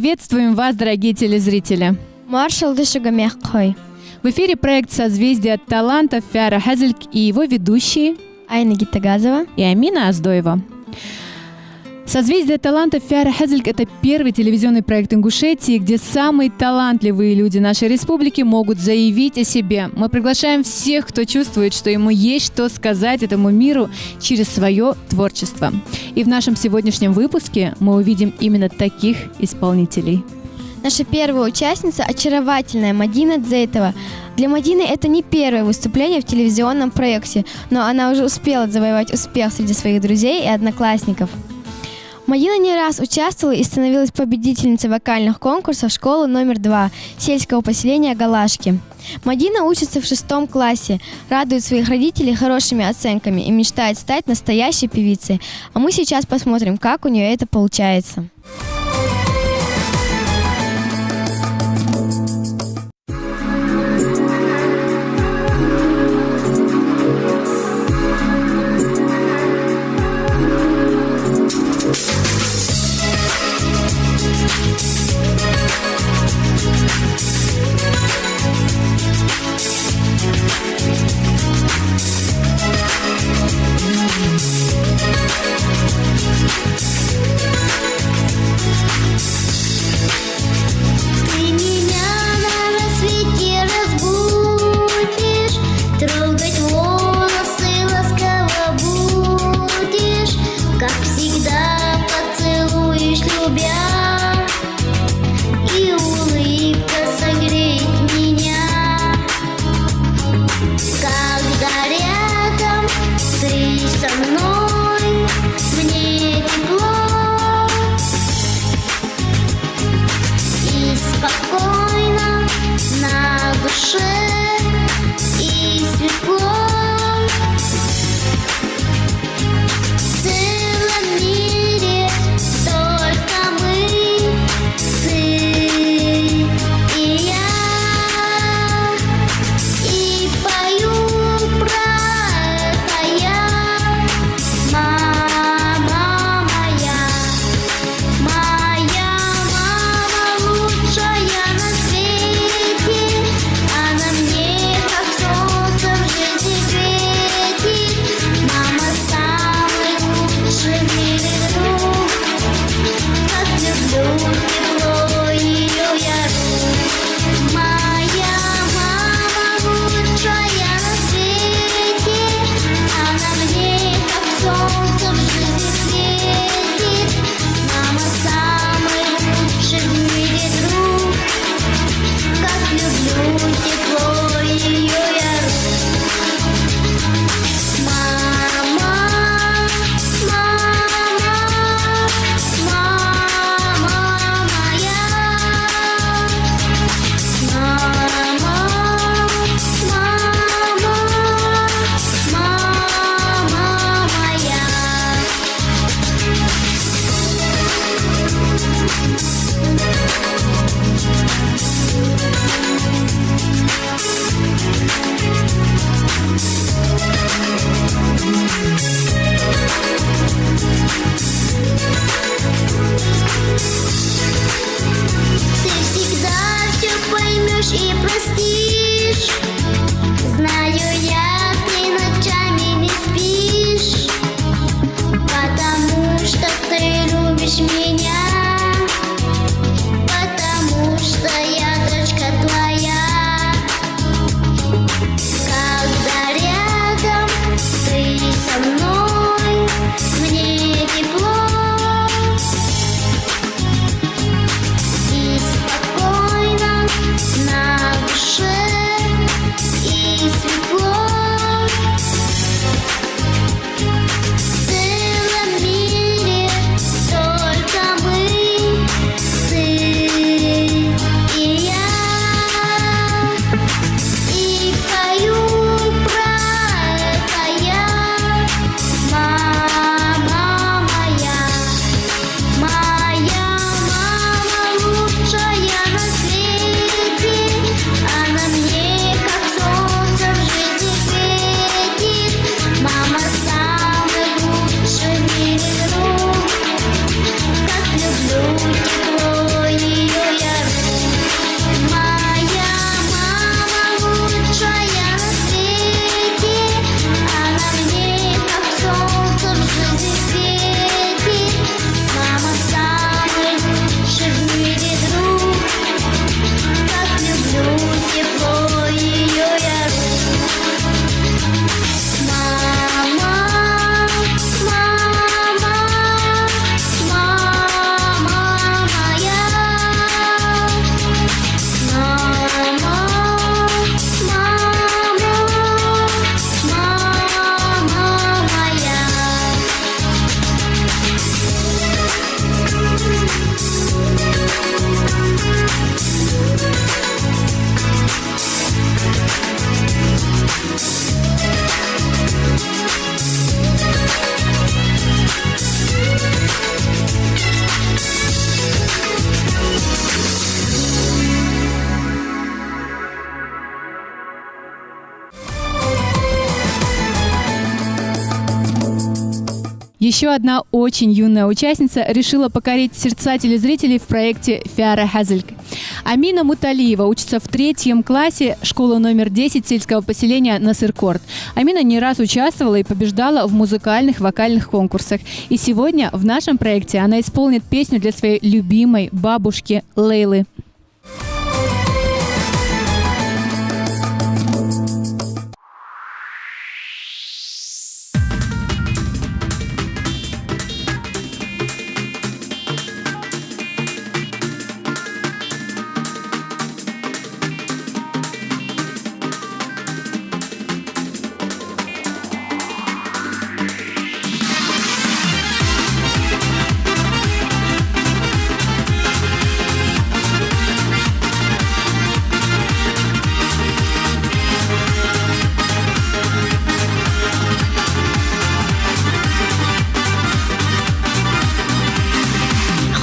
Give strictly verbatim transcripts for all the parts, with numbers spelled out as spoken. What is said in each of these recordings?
Приветствуем вас, дорогие телезрители! Маршал да шуга, мехкахой! В эфире проект «Созвездие талантов» Фяру Хьазилг и его ведущие Айна Гитагазова и Амина Оздоева. «Созвездие талантов» Фяру Хьазилг — это первый телевизионный проект Ингушетии, где самые талантливые люди нашей республики могут заявить о себе. Мы приглашаем всех, кто чувствует, что ему есть что сказать этому миру через своё творчество. И в нашем сегодняшнем выпуске мы увидим именно таких исполнителей. Наша первая участница — очаровательная Мадина Дзейтова. Для Мадины это не первое выступление в телевизионном проекте, но она уже успела завоевать успех среди своих друзей и одноклассников. Мадина не раз участвовала и становилась победительницей вокальных конкурсов школы номер два сельского поселения Галашки. Мадина учится в шестом классе, радует своих родителей хорошими оценками и мечтает стать настоящей певицей. А мы сейчас посмотрим, как у неё это получается. Ты меня на рассвете разбудишь, трогать волосы ласково будешь, как всегда поцелуешь, любя, и улыбка согреет меня. Когда рядом ты со мной, мне тепло и спокойно на душе, и светло. В целом мире только мы, ты и я. И пою про это я, мама моя. Моя мама лучшая на свете, она мне как солнце в жизни светит. Мама — самый лучший в мире друг, как люблю тепло её я рук. Моя мама лучшая на свете, она мне как солнце в жизни светит. Мама — самый лучший в мире друг, как люблю тепло её я рук. Мама, мама, мама моя. Мама, мама, мама моя. Ты всегда всё поймёшь и простишь. Знаю я, ты ночами не спишь, потому что ты любишь меня, потому что я дочка твоя. Когда рядом ты со мной, мне тепло и спокойно на душе. Ещё одна очень юная участница решила покорить сердца телезрителей в проекте «Фяра хьазилг». Амина Муталиева учится в третьем классе школы номер десять сельского поселения Насыр-Корт. Амина не раз участвовала и побеждала в музыкальных вокальных конкурсах. И сегодня в нашем проекте она исполнит песню для своей любимой бабушки Лейлы.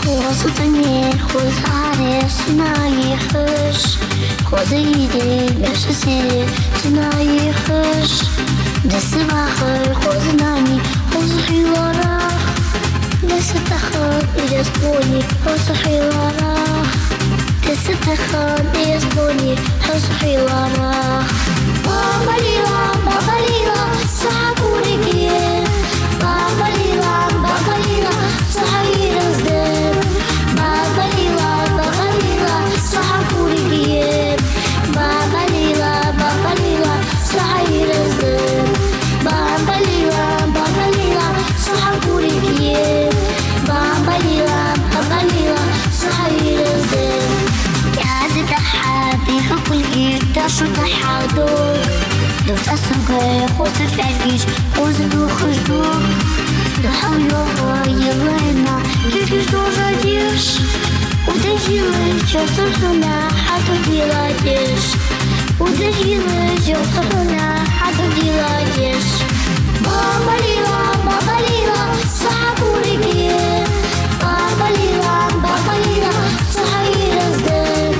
Хоза дунен, хоза аре, сона йихьаш, хоза йире, маьрша сире, сона йихьаш. Даса вахар хоза нани, хоза хьиларах. Даса тахан ираз боли, хоза хьиларах. Даса тахан ираз боли, хоза хьиларах. Баба Лейла, баба Лейла, са хьакуригир. Баба Лейла, баба Лейла, са хьайираз дер. Баба Лейла, баба Лейла, са хьакуригир. Баба Лейла, баба Лейла, са хьайираз дер. Баба Лейла, баба Лейла, са хьакуригир. Баба Лейла, баба Лейла, са хьайираз дер. Каьда дахьа бихьа кулгир, ташу дахьа дог. Дувца сугай хоза фергиш, хоза духаш дог. Духьал йоха йилайна, киргиш дожа деш. Удаш йилай чоцу хьуна, хьату дила деш. Удаш йилай чоцу хьуна, хьату дила деш. Баба Лейла, баба Лейла, са хьакуригир. Баба Лейла, баба Лейла, са хьайираз дер.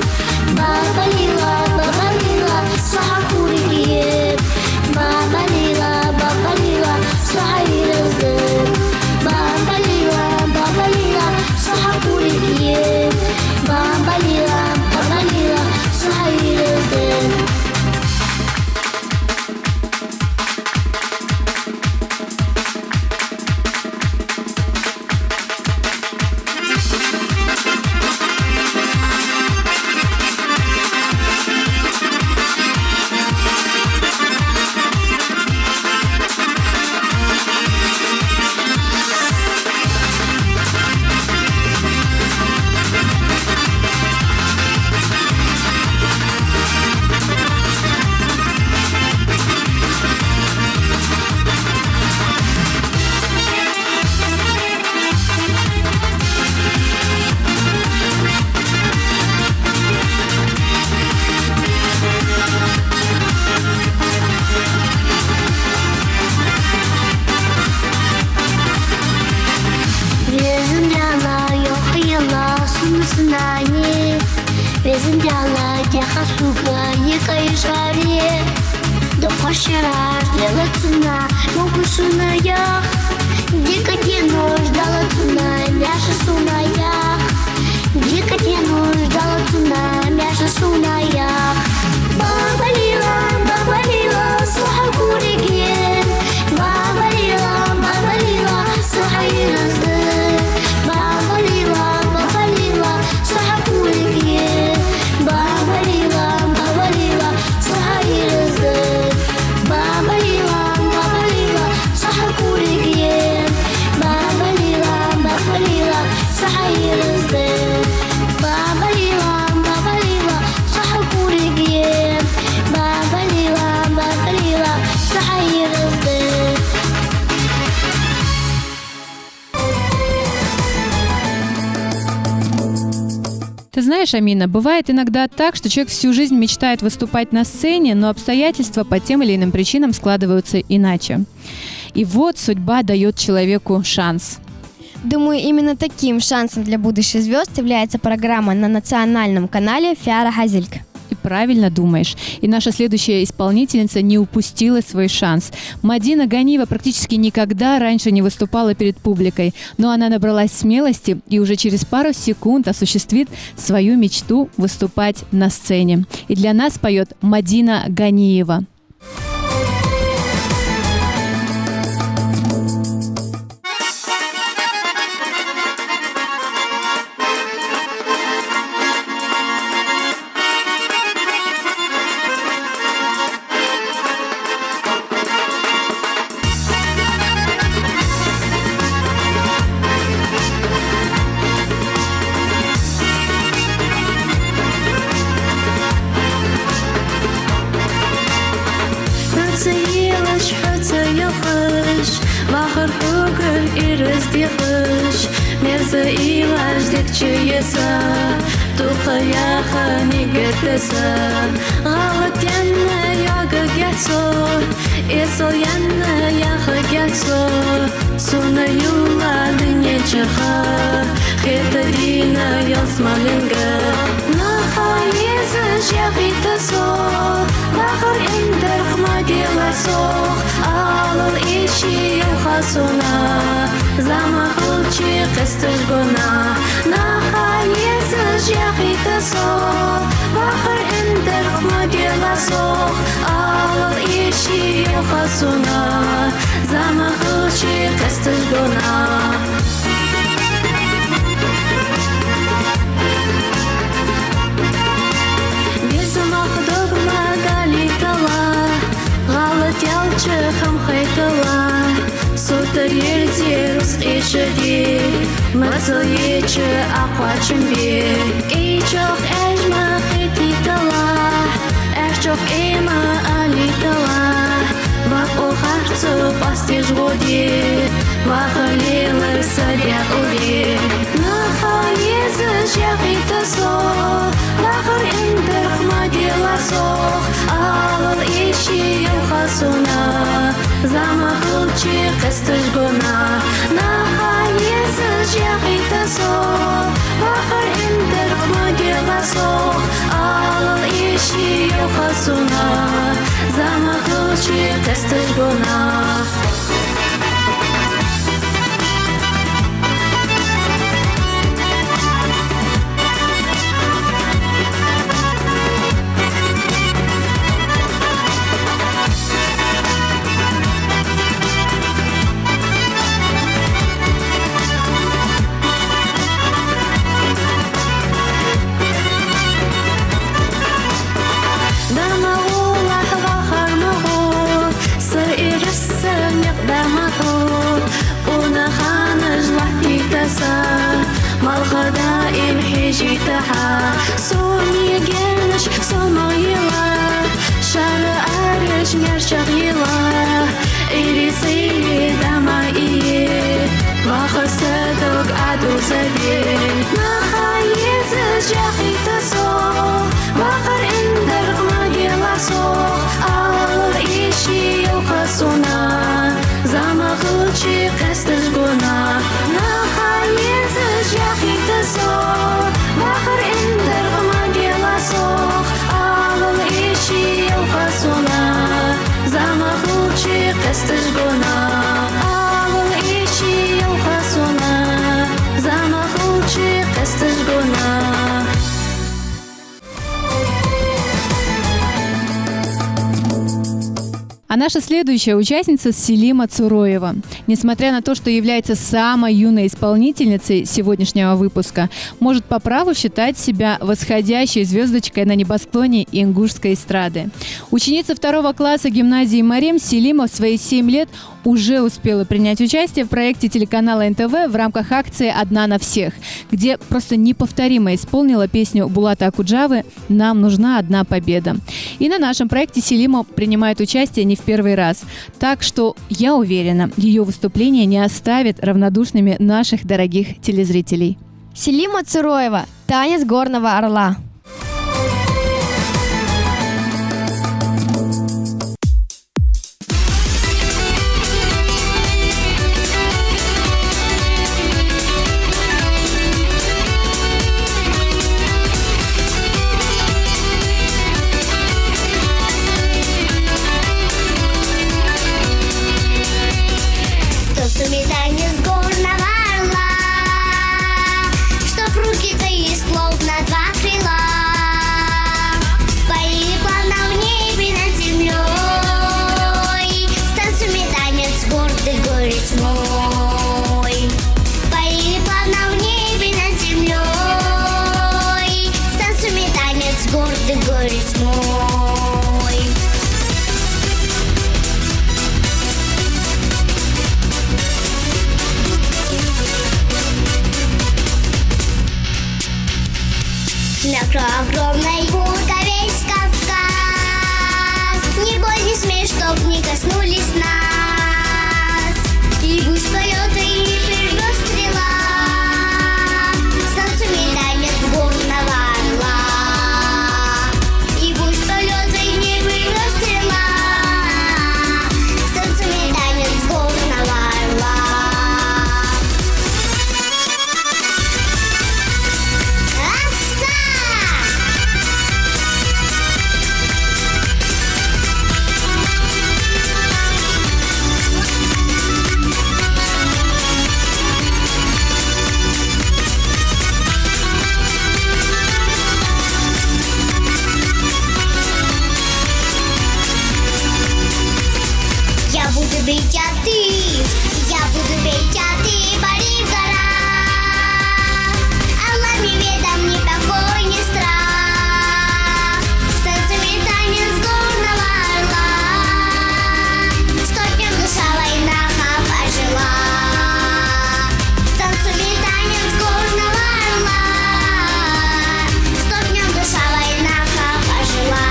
Баба Лейла, баба Лейла, са хьакуригир. Баба Лейла, баба Лейла, са хьайираз дер. Баба Лейла, баба Лейла, са хьакуригир. Баба Лейла, баба Лейла, са хьайираз дер. Везан Даьла, йоах йилла сона, сона нани. Везан Даьла, дехар суга йикъай шаре. Дукха шераш леладаьд сона, могаш сона ях. Дика денош далац сона, маьрша сона ях. Дика денош далац сона, маьрша сона ях. Баба Лейла, баба Лейла, са хьакуригир. Баба Лейла, баба Лейла, са хьайираз дер. Баба Лейла, баба Лейла, са хьакуригир. Баба Лейла, баба Лейла, са хьайираз дер. Баба Лейла, баба Лейла, са хьакуригир. Баба Лейла, баба Лейла, са хьайираз дер. Баба Лейла, баба Лейла, са хьакуригир. Баба Лейла, баба Лейла, са хьайираз дер. Ты знаешь, Амина, бывает иногда так, что человек всю жизнь мечтает выступать на сцене, но обстоятельства по тем или иным причинам складываются иначе. И вот судьба даёт человеку шанс. Думаю, именно таким шансом для будущих звёзд является программа на национальном канале «Фяра хьазилг». И правильно думаешь. И наша следующая исполнительница не упустила свой шанс. Мадина Ганиева практически никогда раньше не выступала перед публикой, но она набралась смелости и уже через пару секунд осуществит свою мечту выступать на сцене. И для нас поет Мадина Ганиева. Хьо ца елаш, хьо ца йоаккхаш, вахар хьогара ираз дехаш, мерза уйлаш дегчу я са, дукха яха нигат да са. ГӀалат янна йоагагӀ со, эсала янна яхагӀ со, сона ювла дунен чура, хетадий ялсмален гӀа. Наха езаш яхийта со, вахар эндерх ма дела сох, алал эший йоах сона, заман хилча къесташ гонахьа. Наха езаш яхийта со, вахар эндерх ма дела сох, алал эший йоах сона, заман хилча къесташ гонахьа. Безамах дог ма далийталахь, гӀалат яьлча хӀама хайталахь, сутара ерзае рузкъа эшаде, мацал еча Ӏокхоачам бе. КӀайчох аьжма хетийталахь, аьрчох кӀай ма алийталахь, бакъо харцо къоастадеш гӀо де, вахар лелар са декъал де. Наха езаш яхийта со, вахар эндерх ма дела сох, алал эший йоах сона, заман хилча къесташ гонахьа. Наха езаш яхийта со, вахар эндерх ма дела сох, алал эший йоах сона, заман хилча къесташ гонахьа. Дама гӀолахь вахар ма гӀо, са ираз са никъ да ма хьо, къонахий ханаш латтийта са, малха даим хьежийта хьа. Сона генаш сомагӀа йила, шера араш маьршагӀа йила, ираз сай дама ие, вахар са дог Ӏодузаде. Наха езаш яхийта со, вахар эндерх ма дела сох, алал эший йоах сона, заман хилча къесташ гонахьа. Наха езаш яхийта со, вахар эндерх ма дела сох, алал эший йоах сона, заман хилча къесташ гонахьа. Алал эший йоах сона, заман хилча къесташ гонахьа. А наша следующая участница — Селима Цуроева. Несмотря на то, что является самой юной исполнительницей сегодняшнего выпуска, может по праву считать себя восходящей звёздочкой на небосклоне ингушской эстрады. Ученица второго класса гимназии «Марем» Селима в свои семь лет уже успела принять участие в проекте телеканала Н Т В в рамках акции «Одна на всех», где просто неповторимо исполнила песню Булата Акуджавы «Нам нужна одна победа». И на нашем проекте Селима принимает участие не в первый раз. Так что, я уверена, её выступление не оставит равнодушными наших дорогих телезрителей. Селима Цуроева, «Танец горного орла». Ритмой. Накрой огромной буркой весь Кавказ. Ни боль, ни смерть, чтоб не коснулись нас. И пусть полёты не прервёт стрела, станцуй мне танец горного орла. И пусть полёты не прервёт стрела, станцуй мне танец горного орла. Асса! Я буду петь, а ты, я буду петь, а ты пари в горах. Аллам неведом ни покой, ни страх. Станцуй мне танец горного орла, чтоб в нём душа войнахов ожила. Станцуй мне танец горного орла, чтоб в нём душа войнахов ожила.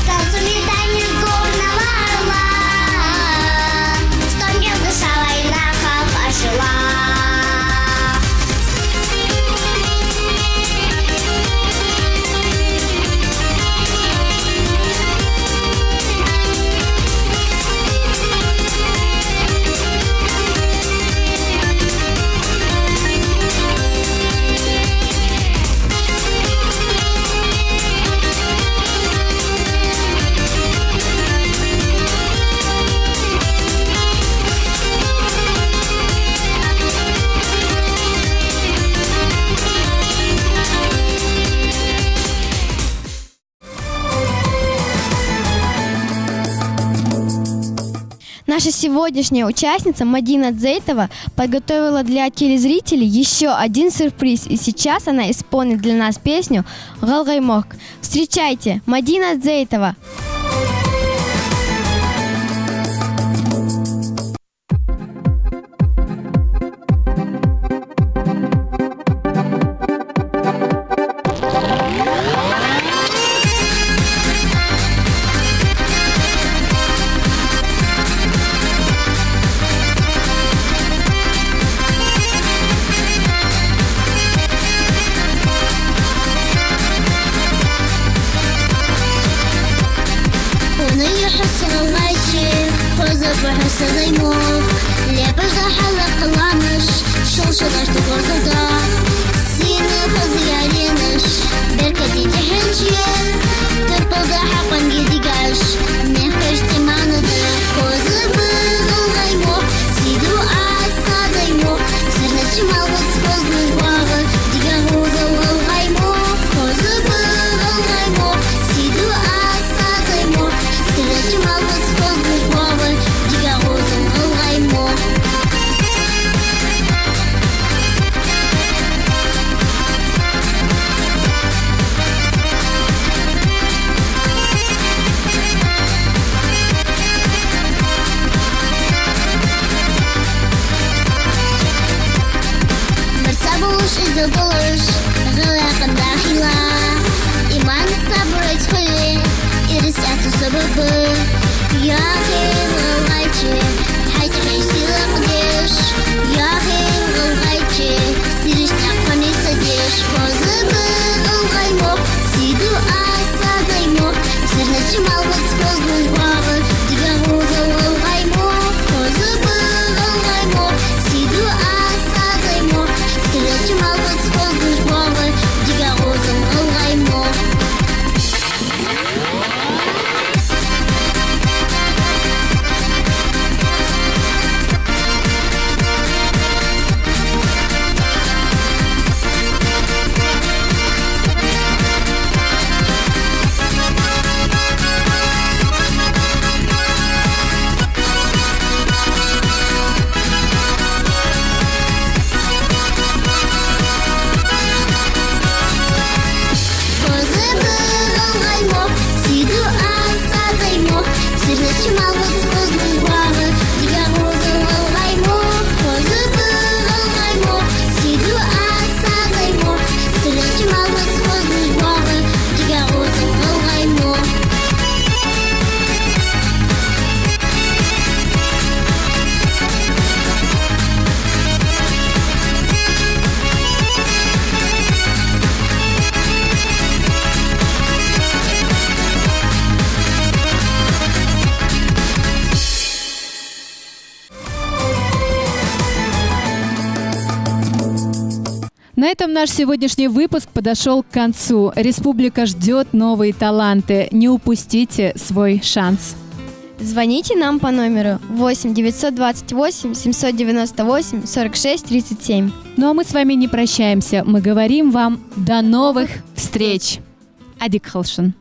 Станцуй мне танец горного орла, чтоб в нём душа войнахов ожила. Наша сегодняшняя участница Мадина Дзейтова подготовила для телезрителей ещё один сюрприз, и сейчас она исполнит для нас песню «ГӀалгӀай мохк». Встречайте, Мадина Дзейтова! Хьона юхь са гӀалгӀайче, хоза ба хьо, са дай мохк. Лепаш да хьа лакха ламаш, шолша дашта гӀорза да. Сийна хоза яренаш, беркате тӀехьенче, тапал да хьа къонгий дигаш, мехкаш тӀа мана да. Хоза ба гӀалгӀай мохк, сий ду аз, са дай мохк, сирнача малхбуц хозлуш боагӀа, дигагӀа гӀозал гӀалгӀай мохк. Хоза ба гӀалгӀай мохк, сий ду аз, са дай мохк, сирнача малхбуц хозлуш боагӀа, дигагӀа гӀозал гӀалгӀай мохк. Барт болаш, эздел болаш, гӀалгӀай къам дахийла. Иман, сабар эцхули, ирс аьттув сабаба. Яхин гӀалгӀайче, хьай чӀехи сийлахь деш. Яхин гӀалгӀайче, сирача наькъа нийса деш. Хоза ба гӀалгӀай мохк, сий ду аз, са дай мохк, сирнача малхбуц хозлуш боагӀа, дигагӀа гӀозал гӀалгӀай мохк. Хоза ба гӀалгӀай мохк, сий ду аз, са дай мохк, сирнача малхбуц хозлуш боагӀа, дигагӀа гӀозал гӀалгӀай мохк. На этом наш сегодняшний выпуск подошёл к концу. Республика ждёт новые таланты. Не упустите свой шанс. Звоните нам по номеру восемь девятьсот двадцать восемь семьсот девяносто восемь сорок шесть тридцать семь. Ну а мы с вами не прощаемся. Мы говорим вам до новых встреч. Ӏадика хийла шун.